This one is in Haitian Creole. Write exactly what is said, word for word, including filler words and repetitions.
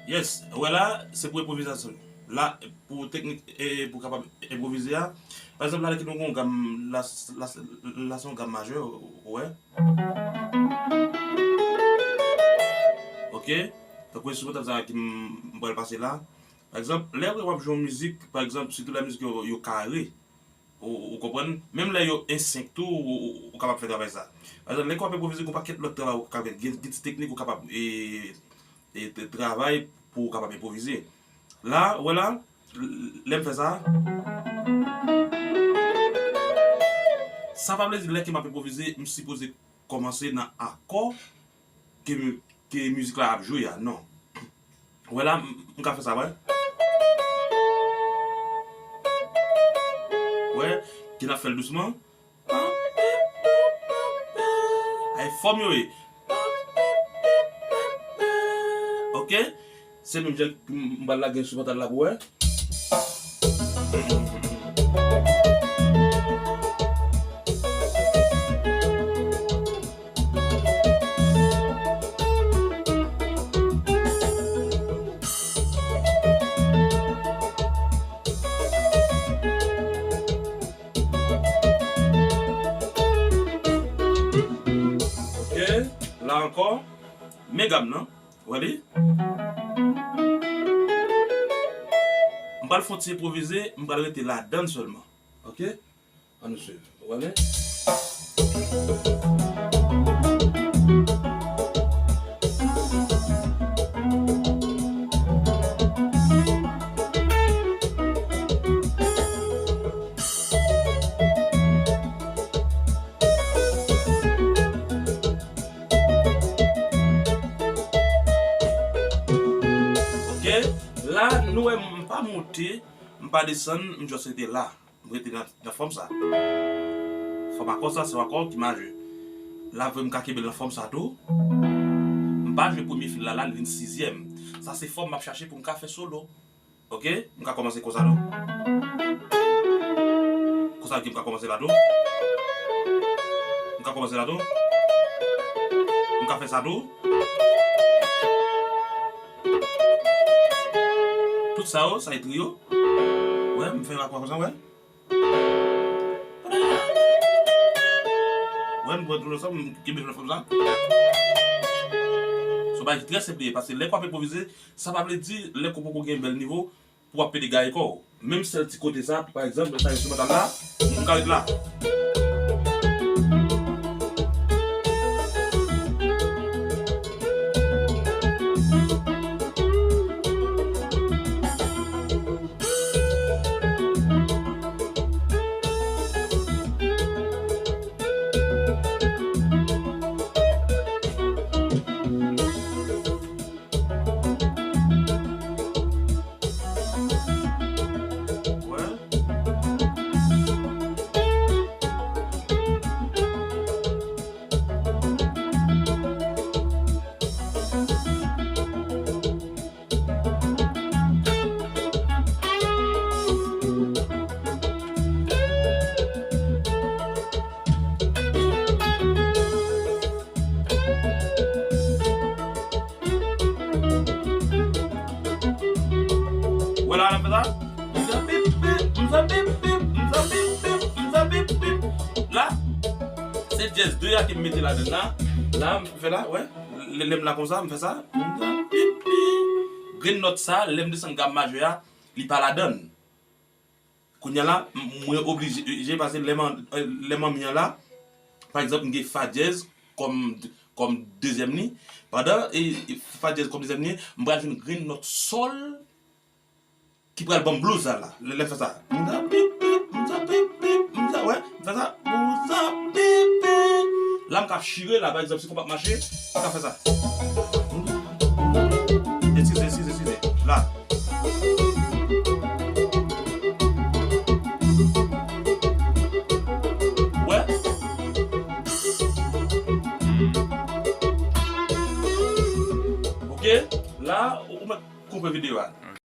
Yes, wè la, se pou enpwovizasyon. La, pou teknik, e, pou kapab enpwovize a. Pa egzanp, la, lè ke nou gen yon gam, la, la, la se yon gam majè, ou wè. Ok? Tankou enstrimantal sa ki m, m pral pase la. Pa egzanp, lè w ap jwe yon mizik, pa egzanp, sitou lè mizik yo, yo kare, ou, ou konprann? Menm lè yo en senk tou, ou, ou, ou kapab fè travay sa. Pa egzanp, lè w ap enpwovize, gen yon pakèt lòt travay ou kapab fè. Gen, gen ti teknik ou kapab, e, e, t-, travay pou w kapab enpwovize. La, ou wè la, l-, lè m fè sa, sa pa vle di lè ke m ap enpwovize, m sipoze kòmanse nan akò ke, ke mizik la ap jwe a, non. Ou wè la, m, m ka fè sa, wè. Wè, ke n ap fè l dousman. Ay, fòm yo ye. Ok? Se menm jan m, m pral lage enstrimantal la pou wè. Ok, la ankò, men gam nan, wè li? M pral fè yon ti enpwovize, m pral rete ladann sèlman. Ok? Ann nou swiv. Ou wè men? Ok, la nou wè m pa monte, m pa desann, m just rete la. M rete nan, nan fòm sa. Fòm akò sa, se yon akò ki majè. La vre m ka kenbe l nan fòm sa tou. M pa jwe premye fil la, la, li vin sizyèm. Sa se fòm m ap chache pou m ka fè solo. Ok? M ka kòmanse konsa tou. Konsa ke m ka kòmanse la tou. M ka kòmanse la tou. M ka fè sa tou. Tout sa yo, sa e triyo. Wè, m fè yon akò konsa, wè. Wè, m pran tout sa, m kenbe nan fòm sa. Se yon bagay ki trè senp li ye, paske lè w ap enpwovize, sa pa vle di lè ke w poko gen bèl nivo, pou w ap pede gaye kò w. Menm sèl ti kote sa, pa egzanp, sa enstrimantal la, m ka ret la. Wè la, lè m fè sa. M fè pip, pip, m fè pip, pip, m fè pip, pip, m fè pip, pip. La, se djèz de a ke m mete ladann la. La, m fè la, wè. Lè, lè m la konsa, m fè sa. M fè pip, pip. Grenn nòt sa, lè m desann gam majè a, li pa ladann. Kounye a la, m-, mwen oblije, pase lè m an, lè m an mi an la, pa egzanp, m gen fa dyèz kòm, kòm dezyèm li. Pandan, e, e, fa dyèz kòm dezyèm li, m pral jwenn grenn nòt sòl ki pral ban m blues la, la. Lè, lè m fè sa. M sa pip, pip, m sa pip, pip, m sa, wè, m fè sa. M sa pip, pip. La, m ka chire la, pa egzanp, si konpa ap mache, m ka fè sa. Eskize, eskize.